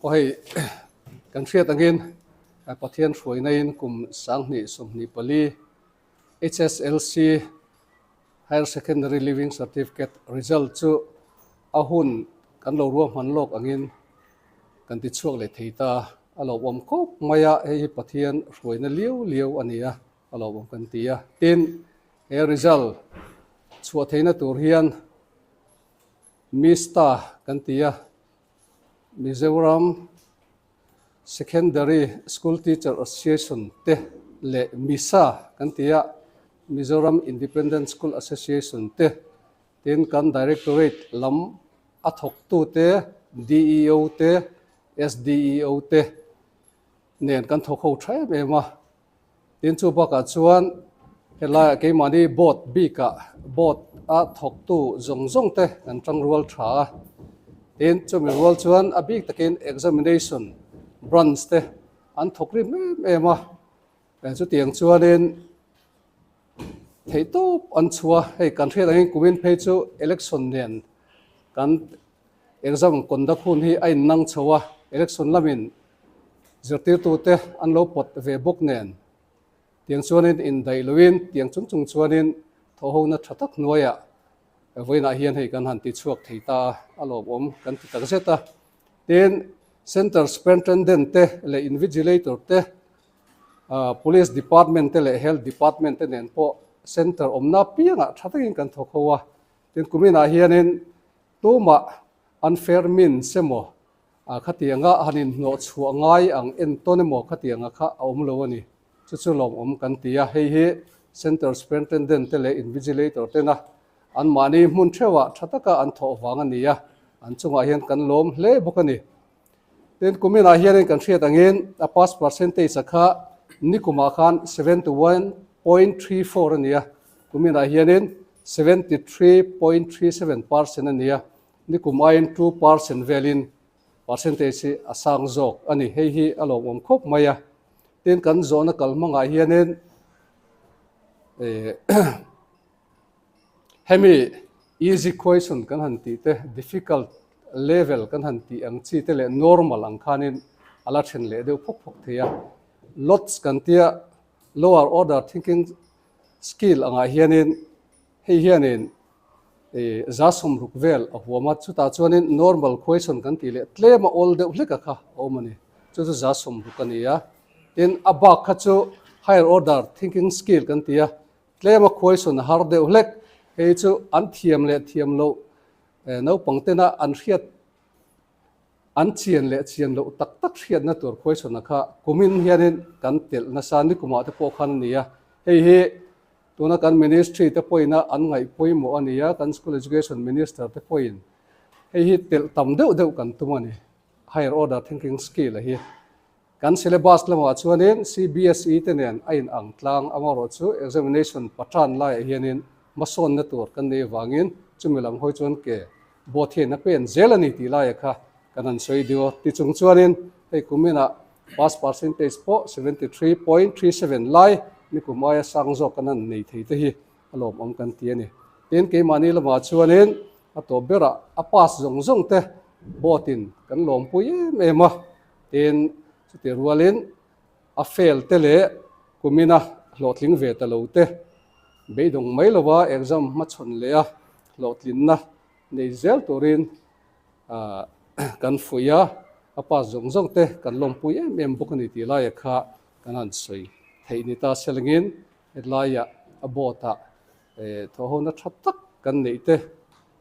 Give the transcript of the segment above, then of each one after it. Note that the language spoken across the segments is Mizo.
Aw hei kan hriat angin Pathian hruainain kum 2024 HSLC Higher Secondary Leaving Certificate result chu a hun kan lo ruahman lawk angin kan ti chhuak leh thei ta. A lo awm khawp mai a, hei hi Pathian hruaina liau liau a ni a, a lo awm kan ti a. Tin, he result chhuah theihna tur hian Mista kan ti a, Mizoram Secondary School Teacher Association te leh MISA kan ti a, Mizoram Independent School Association te, tin kan Directorate lam a thawktute DEO te, SDEO te nen kan thawk ho tha em em a. Tin chu bakah chuan helaiah keimahni board bikah board a thawktu zawng zawng te kan tang rual tha a. Tin chumi rual chuan a bik takin examination branch te an thawk rim em em a. Chutiang chuanin theihtawp an chhuah a, hei kan hriat angin kumin phei chu election nen kan Exam conduct hun hi a innang chho a, election lamin zirtirtute an lo pawt ve bawk nen tiang chuanin indaih loin tiang chung chung chuanin thawhhona tha tak hnuaiah vawiinah hian hei kan han ti chhuak thei ta a, a lawmawm kan ti tak zet a. Tin, Centre Superintendent te leh Invigilator te, Police Department te leh Health Department te nen pawh Centre awmna apiangah tha takin kan thawk ho a. Tin, kuminah hianin Tumah unfair means emaw khatianga han inhnawh chhuah ngai ang entawn emaw khatianga kha a awm lo a ni. Chu chu lawmawm kan ti a, hei hi Centre Superintendent te leh Invigilator tena anmahni hmun theuhah tha taka an thawh vang a ni a, an chungah hian kan lawm hle bawk a ni. Tin, kuminah hianin kan hriat angin a pass percentage a kha nikumah khan 71.34 a ni a, kuminah hianin 73.37% a ni a, nikum aiin 2% velin percentage hi a sang zawk a ni. Hei hi a lawmawm khawp mai a. Tin, kan zawhna kal hmangah hianin hemi easy question kan han tih te, difficult level kan han tih ang chi te leh normal ang khanin a la then leh deuh phawk phawk thei a. Lots kan tia lower order thinking skill angah hianin hei hianin ih 60 vel a huam a, chutah chuanin normal question kan tih leh tlem a awl deuh hlek a kha a awm a ni. Chu chu 60 a ni a. Tin, a bak kha chu higher order thinking skill kan ti a, tlem a question a har deuh hlek. Hei chu an thiam leh thiam loh naupang tena an hriat An chian leh chian loh tak tak hriatna tur khuaichhawnna kha kumin hianin kan telh nasa nikumah te pawh khan a ni a. Hei hi tuna kan Ministry te pawhina an ngaih pawimawh a ni a, kan School Education Minister te pawhin hei hi telh tam deuh deuh kan tum a ni, Higher Order Thinking Skill a hi. Kan syllabus lamah chuanin CBSE te nen a inang tlang amaherawhchu examination pattern laiah hianin hmasawnna tur kan nei avangin chumi lam hawi chuan ke board hian a pen zel a ni tih laia kha kan han sawi deuh a. Tichung chuanin hei kuminah pass percentage pawh 73.37 lai nikum aia sang zawk kan han nei thei te hi a lawmawm kan ti a ni. Tin, keimahni lamah chuanin a tawp berah a pass zawng zawng te board in kan lawmpui em em a. Tin, chutih rualin a fail te leh kumina hlawhtling ve ta lo te beidawng mai lova exam hmachhawn leh a hlawhtlinna nei zel turin kan fuih a, a pass zawng zawng te kan lawmpui em em bawk a ni tih laia kha kan han sawi theih ni ta selangin hetlaiah a board ah thawhhona tha tak kan neih te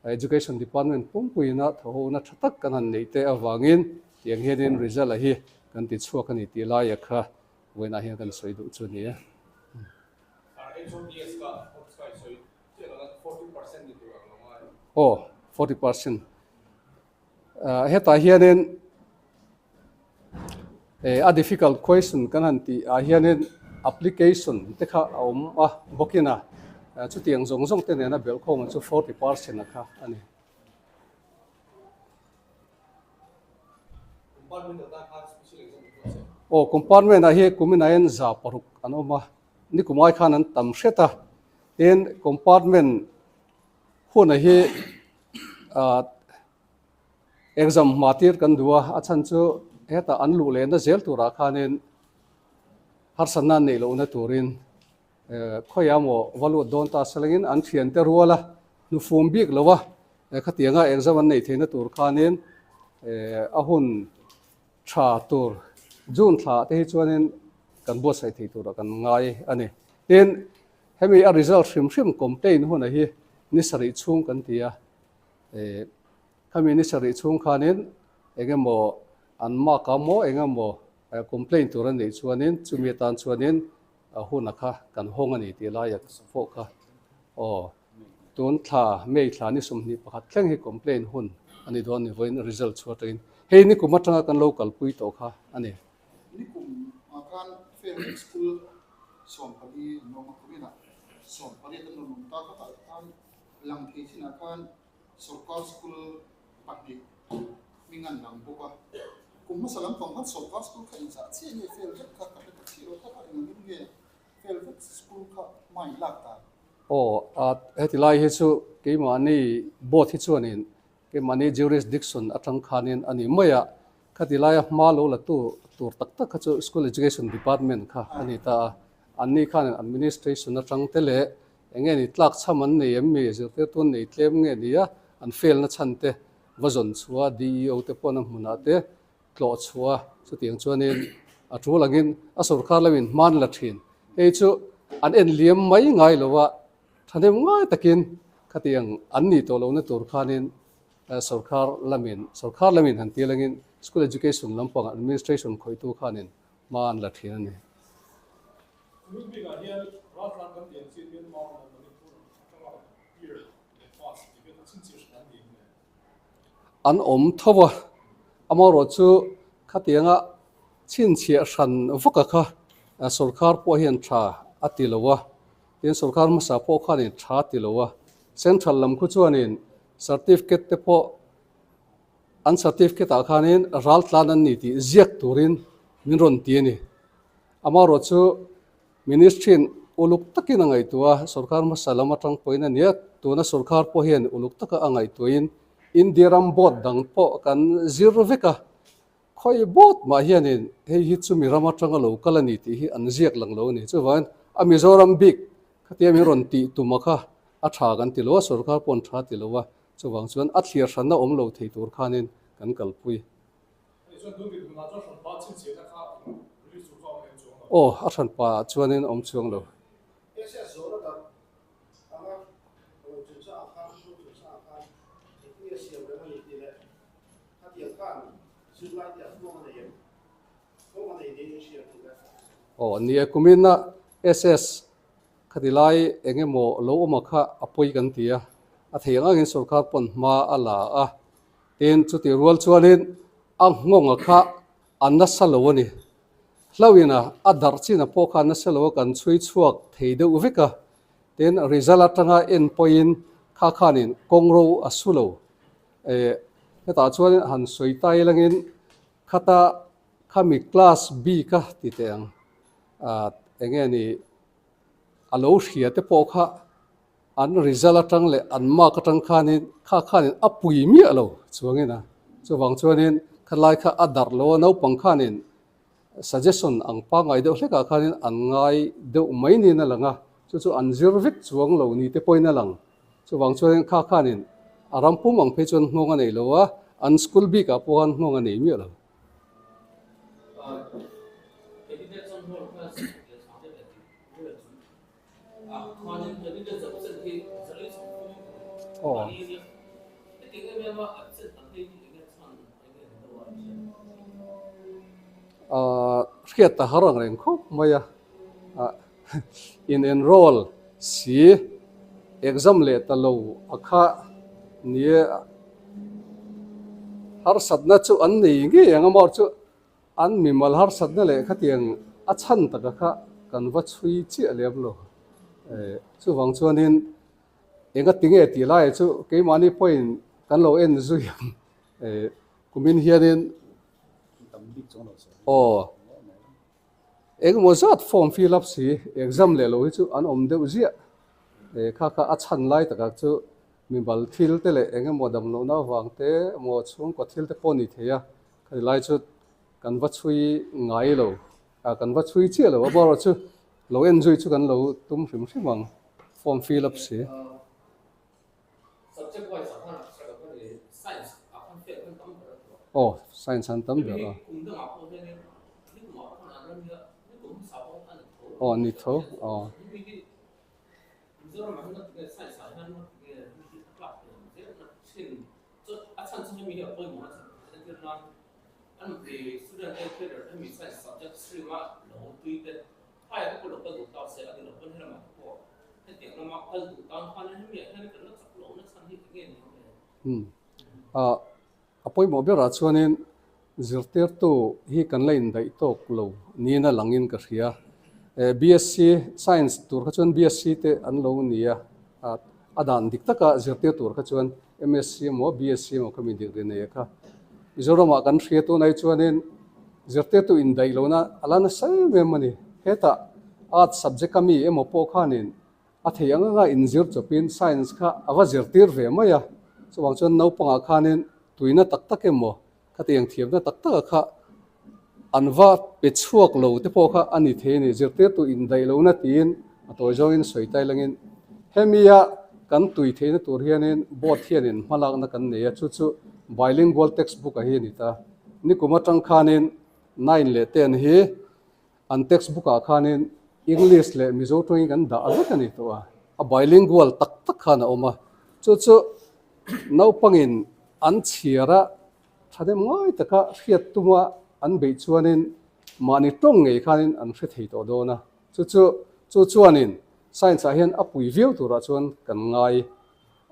Education Department pumpuiina thawhhona tha tak kan han neih te avangin tiang hianin result a hi kan ti chhuak a ni tih laia kha vawiinah hian kan sawi duh chu a ni e. Aw, 40%. Hetah hianin a difficult question kan han tih ah hianin application te kha a awm a bawkin a, chutiang zawng zawng te nena belhkhawm chu 40% a kha a ni. Aw, compartment ah hi kumin ah hian 600 an awm a, nikum ai khan an tam hret a, tin compartment hun a hi ah. Exam hma tir kan duh a, a chhan chu hetah an luh lehna zel turah khanin harsatna an neih lohna turin khawiah maw va lut dawn ta selangin an thiante ruala hnufum bik lo a, khatianga exam an neih theihna tur khanin a hun tha tur June thla te hi chuanin kan buatsaih thei turah kan ngai a ni. Tin, hemi a result hrim hrim complain huna hi ni sarih chhung kan ti a, Khami ni sarih chhung khanin eng emaw an mark a maw eng emaw complaint tur a neih chuanin chumi atan chuanin huna kha kan hawng a ni tih lai a pawh kha aw tun thla May thla ni 21 thleng hi complaint hun a ni dawn ni vawiin result chhuah atangin hei nikum atanga kan lo kalpui tawh kha a ni. Nikum ah khan Fairview School 14 an awm a, kuminah 18 an rawn awm ta khatah khan lang thei chinah khan Sorkar school pahnih hming an lang bawk a, kum hmasa lampang khan sorkar school kha inzah chiah nge fail vek kha ka hre ta chiah lo kha kha engangin nge fail vek school kha hma in lak dan? Aw, a heti lai hi chu keimahni board hi chuanin keimahni jurisdiction atang khanin a ni mai a, khati laia hma lo la tu tur tak tak kha chu school education department kha a ni ta a, anni khanin administration atang te leh Eng nge ni tlak chham an nei em mi? Zirtirtu an nei tlem nge ni a? An fail na chhan te va zawn chhuah a, DEO te pawh na hmunah te tlawh chhuah a, chutiang chuanin a tul angin a sorkar lamin hman la thin. Hei chu an en liam mai ngai lo a, thahnem ngai takin khatiang an nih tawh lohna tur khanin sorkar lamin sorkar lamin han til angin school education lampangah administration khawihtu khanin hma an la thin a ni. Kumin bikah hian raltlan kan tih ang chi Myanmar leh Manipur atanga appear leh pass tih vel kha chhinchhiah hran an ni em le? An awm tho a, amaherawh chu khatianga chhinchhiah hran vaka kha sorkar pawh hian tha a ti lo a, tin sorkar hmasa pawh khanin tha a ti lo a, central lam khu chuanin certificate te pawh an certificate ah khanin raltlan an ni tih ziak turin min rawn ti a ni. Amaherawh chu Ministry-in uluk takin a ngaihtuah a, sorkar hmasa lam atang pawhin a nia, tuna sorkar pawh hian uluk taka a ngaihtuahin India ram board dang pawh kan zir vek a, khawi board mah hianin hei hi chumi ram atanga lo kal a ni tih hi an ziak lang lo a ni. Chuvangin a Mizoram bik khatia min rawn tih tuma kha a tha kan ti lo a, sorkar pawh an tha ti lo a, chuvang chuan a thlir hranna awm lo thei tur khanin kan kalpui. Aw, a hranpa ah chuanin awm chuang lo. Aw, ni e, kumina SS khati lai eng emaw lo awm a kha a pawi kan ti a, a thei ang angin sorkar pawn hma a la a. Tin, chutih rual chuanin a nghawnga kha a nasa lo a ni. Hlauhina a darh chin a pawh kha a nasa lo a, kan chhui chhuak thei deuh vek a. Tin, result atanga en pawhin kha khanin kawng ro a su lo. Eh, hetah chuanin han sawi ta ilangin khata khami class B kha ti teh ang, ah, eng nge ni, a lo hria te pawh kha An result atang leh an mark atang khanin kha khanin a pui miah lo chuangin a, chuvang chuanin khalai kha a darh lo a, naupang khanin suggestion ang pangngai deuh hlekah khanin an ngai deuh mai niin a lang a, chu chu an zir vek chuang lo ni te pawhin a lang. Chuvang chuanin kha khanin a ram pum ang phei chuan nghawng a nei lo a, an school bikah pawh khan nghawng a nei miah lo. Hriat ta har ang reng khawp mai a, in enroll si exam leh ta lo a kha ni e, harsatna chu an nei ngei ang a maw chu. An mimal harsatna leh khatiang a chhan taka kha kan va chhui chiah lem lo. Chuvang chuanin enga tinge tih laiah chu keimahni pawhin kan lo en zui ang. Kumin hianin aw engemaw zat form fill up si exam leh lo hi chu an awm deuh ziah. Kha kha a chhan lai taka chu. Mimal thil te leh eng emaw dam lohna avang te emaw chhungkaw thil te pawh a ni thei a, khati lai chu kan va chhui ngai lo, kan va chhui chiah lo a, amaherawhchu lo en zui chu kan lo tum hrim hrim ang, form fill up si. Aw, science an tam ber a. Aw, ni tho, aw. A pawimawh berah chuanin zirtirtu hi kan la indaih tawk lo niin a langin ka hria. BSc Science tur kha chuan BSc te an lo ni a, a dan dik taka zirtir tur kha chuan MSc emaw BSc emaw kha mi degree nei a kha. Mizoramah kan hria tunai chuanin zirtirtu indaih lohna a la nasa em em a ni. Hetah Arts subject a mi emaw pawh khanin A thei ang anga inzir chawpin science kha a va zirtir ve mai a, chuvang chuan naupangah khanin tuina tak tak emaw khatiang thiamna tak taka kha an va pe chhuak lo te pawh kha a ni thei a ni. Zirtirtu indaih lohna tiin a tawi zawngin sawi tai langin hemia kan tui theihna tur hianin board hianin hmalakna kan nei a, chu chu bilingual textbook a hi a ni ta. Nikum atang khanin nine leh ten hi An textbook ah khanin English leh Mizo tawngin kan dah vek a ni tawh a, a bilingual tak tak khan a awm a. Chu chu naupangin an chhiar a, thahnem ngai taka hriat tuma an beih chuanin mahni tawng ngei khanin an hre thei tawh dawn a. Chu chu chu chuanin science ah hian a pui viau turah chuan kan ngai.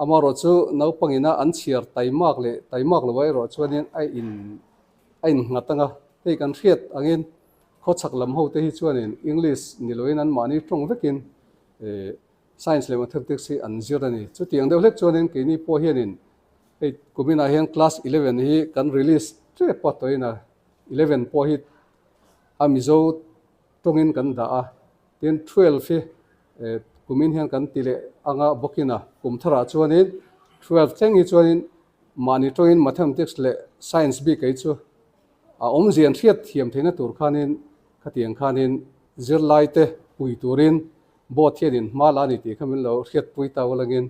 Amaherawh chu naupangina an chhiar taimak leh taimak lo erawh chuanin a in a innghat ang a, hei kan hriat angin Khawchhak lam hote hi chuanin English ni loin an mahni tawng vekin Science leh Mathematics hi an zir a ni. Chutiang deuh hlek chuanin keini pawh hianin hei kuminah hian class 11 hi kan release tep a tawhin a, 11 pawh hi a Mizo tawngin kan dah a, tin 12 hi kumin hian kan ti leh anga bawkin a, kum tharah chuanin 12 thleng hi chuanin mahni tawngin Mathematics leh Science bik ei chu A awmzia an hriat thiam theihna tur khanin khatiang khanin zirlaite pui turin board hianin hma la a ni tih kha min lo hriatpui ta ulangin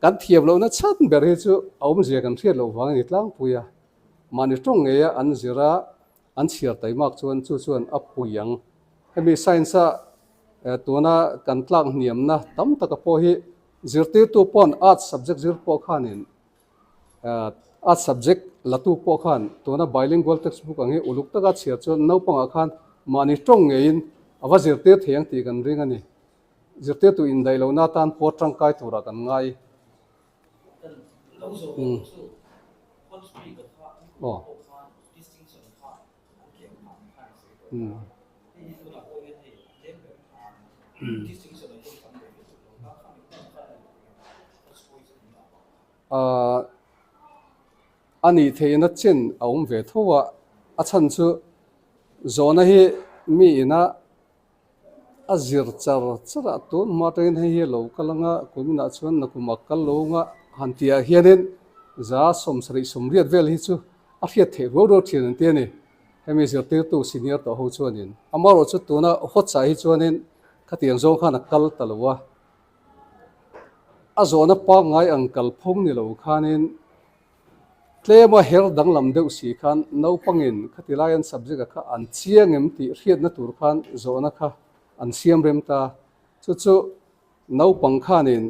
kan thiam lohna chhan ber hi chu a awmzia kan hriat loh vang a ni tlangpui a. Mahni tawng ngeia an zir a, an chhiar taimak chuan chu chuan a pui ang. Hemi science-a tuna kan tlak hniamna tam taka pawh hi zirtirtu pawn arts subject zir pawh khanin A subject latu pawh khan tuna bilingual textbook ang hi uluk taka chhiar chuan naupangah khan mahni tawng ngeiin a va zirtir thei ang tih kan ring a ni. Zirtirtu indaih lohna atan pawh tangkai turah kan ngai. Aw. Ahh a nih theihna chen a awm ve tho a, a chhan chu zawhna hi mi ina a zir char char a, tun hma atangin hei hi a lo kal anga kuminah chuan nakum a kal lo anga han tihah hianin za sawmsarih sawmriat vel hi chu a hriat theih rual rual thin an ti a ni. Hemi zirtirtu senior tawh ho chuanin amaherawhchu tuna hawtsa hi chuanin khatiang zawng khan a kal ta lo a. A zawhna pangngai ang kalphung ni lo khanin tlema her danglam deuh si khan naupangin khati lai an subject a kha an chiang em tih hriatna tur khan zawhna kha an siam rem ta. Chu chu naupang khanin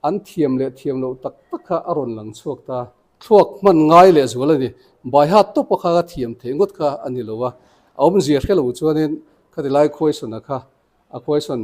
an thiam leh thiam loh tak tak kha a rawn lang chhuak ta. Thluak hman ngai leh zual a ni. Baiha tawpa kha ka thiam theih ngawt kha a ni lo a, a awmzia hre lo chuanin khati lai question a kha A question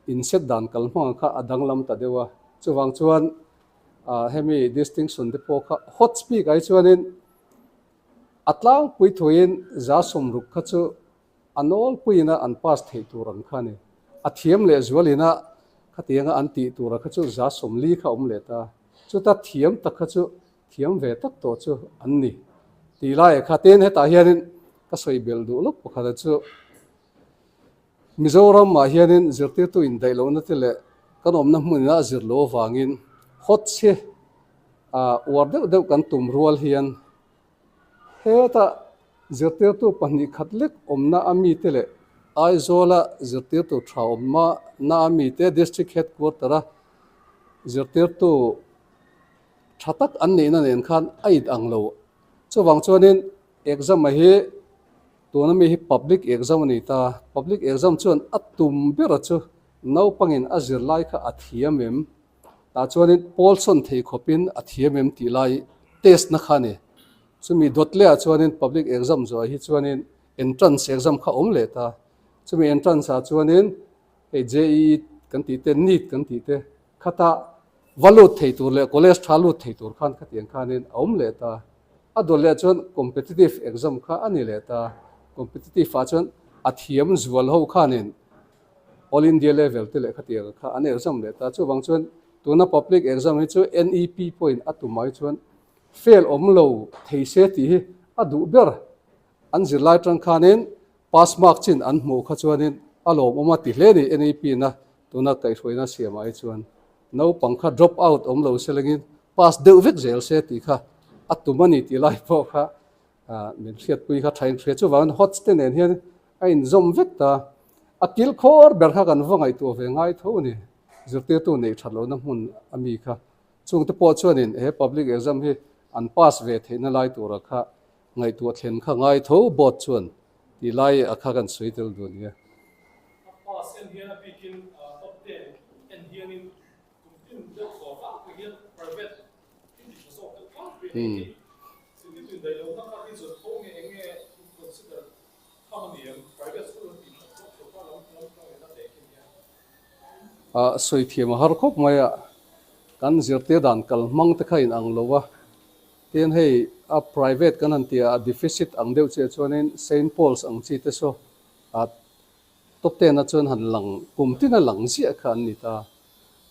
in set dan kal hmang kha a danglam ta deuh a, chuvang chuan hemi distinction te pawh kha hot speak ai chuanin a tlangpui thuiin za sawmruk kha chu a nawlpuiin a an pass theih tur ang kha a ni. A thiam leh zualin a khatianga an tih tura kha chu za sawmli kha a awm leh ta. Chuta thiam tak kha chu thiam ve tak tawh chu an ni tih laiah kha tin hetah hianin ka sawi belh duh lawk pakhat a chu. Mizoram ah hianin zirtirtu indaih lohna te leh kan awmna hmunina a zir loh avangin Hot hi uar deuh deuh kan tum rual hian heta zirtirtu pahnih khat lek awmna a mite leh Aizawla zirtirtu tha awmna a mite District Headquarter a zirtirtu tha tak an nihna nen khan a in ang lo. Chuvang chuanin exam a hi tuna mi hi public exam a ni ta. Public exam chuan a tum bera chu naupangin a zirlai kha a thiam em? Tah chuanin pawl sawn thei khawpin a thiam em tih lai test na kha a ni. Chumi dawt lehah chuanin public exam zawhah hi chuanin entrance exam kha a awm leh ta. Chumi entrance ah chuanin hei JEE kan tih te, NEET kan tih te khata va lut thei tur leh college tha lut thei tur khan khatiang khanin a awm leh ta. A dawt leh chuan competitive exam kha a ni leh ta. Competitive ah chuan a thiam zual ho khanin All India level te leh khatiang kha an exam leh ta. Chuvang chuan tuna public exam hi chu NEP pawhin a tum ai chuan fail awm lo thei se tih hi a duh ber. An zirlai tang khanin pass mark chin an hmuh kha chuanin a lawmawm a ti hle ni NEP na tuna kaihhruaina siam ai chuan naupang kha drop out awm lo se lengin pass deuh vek zel se tih kha a tum a ni tih lai pawh kha min hriatpui kha tha inhria. Chuvangin HOTS te nen hian a inzawm vek ta. A kil khawr ber kha kan va ngaihtuah ve ngai tho a ni. Zirtirtu neih that lohna hmun a mi kha. Chungte pawh chuanin he public exam hi an pass ve theihna lai tura kha ngaihtuah thlen kha ngai tho board chuan tih lai a kha kan sawi tel duh a nia. A pass en hian a bikin top ten en hianin kum tin deuh thaw tlangpui hian private in ti tha zawk deuh tlangpui a ni hi. Zirtirtu indaih lohna kha reason tho nge eng nge consider Sawi thiam a har khawp mai a, kan zirtir dan kal hmang te kha in ang lo a, tin hei a private kan han tih a, a deficit ang deuh chiah chuanin Saint Paul's ang chi te saw a top ten a chuan han lang kum tin a lang ziah kha an ni ta.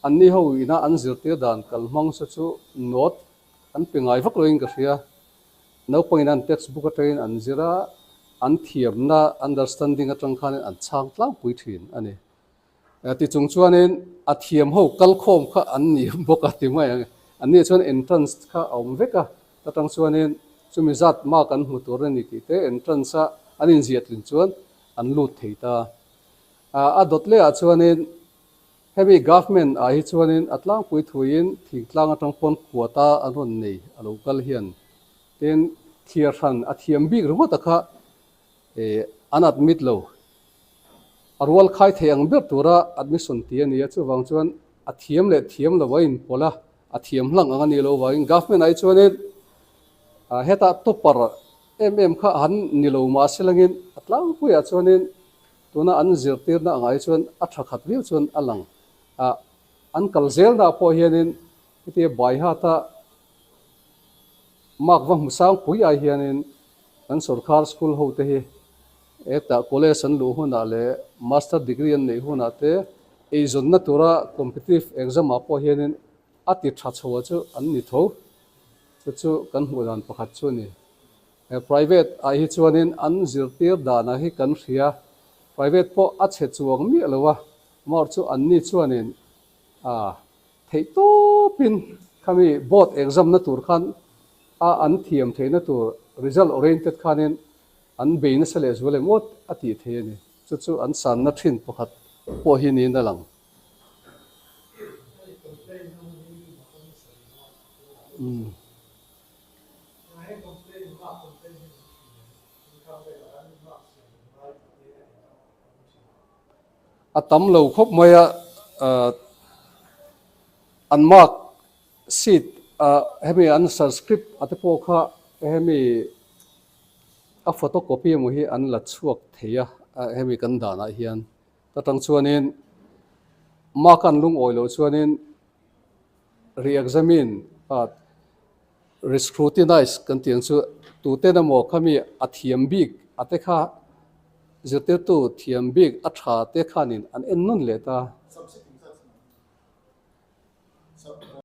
Anni ho ina an zirtir dan kal hmang saw chu note an pe ngai vak loin ka hria. Naupangin an textbook atangin an zir a, an thiamna, understanding, atang khanin an chhang tlangpui thin a ni. Ti chung chuanin a thiam ho kalkhawm kha an ni bawk a ti mai ang. Anni chuan entrance kha a awm vek a, atang chuanin chumi zat mark an hmu tur a ni tih te entrance a an inziah tlin chuan an lut thei ta. A dawt lehah chuanin Hemi government ah hi chuanin a tlangpui thuiin thingtlang atang pawn quota an rawn nei a lo kal hian tin thliar hran a thiam bik ringawt a kha an admit lo. A rual khai thei ang ber tura admission ti a ni a, chuvang chuan a thiam leh thiam lo a inpawlh a, a thiam hlang ang a nih loh vangin government ah hi chuanin hetah topper em em kha han ni lo mahse langin a tlangpuiah chuanin Tuna an zirtirna angah hi chuan a tha khat viau chuan a lang a, an kal zelnaah pawh hianin hetia Baihata mark va hmu sang pui ai hianin kan sorkar school ho te hi hetah college an luh hunah leh master degree an neih hunah te eizawnna tura competitive exam ah pawh hianin a ti tha chho a chu an ni tho. Chu chu kan hmuh dan pakhat chu a ni. He private ah hi chuanin an zirtir danah hi kan hria, private pawh a chhe chuang miah lo a, mawr chu anni chuanin ah theih tawpin khami board exam na tur khan a an thiam theihna tur result oriented khanin an bei nasa leh zual em awt a tih thei a ni. Chu chu an sanna thin pakhat pawh hi niin a lang. A tam lo khawp mai a, an mark sheet hemi an subscript a te pawh kha hemi a photocopy emaw hi an la chhuak thei a hemi kan danah hian ta tang chuanin mark an lungawi loh chuanin re-examine Re-scrutinize kan tih ang chu tuten emaw khami a thiam bik a te kha zirtirtu thiam bik a tha te khanin an en nawn leh ta.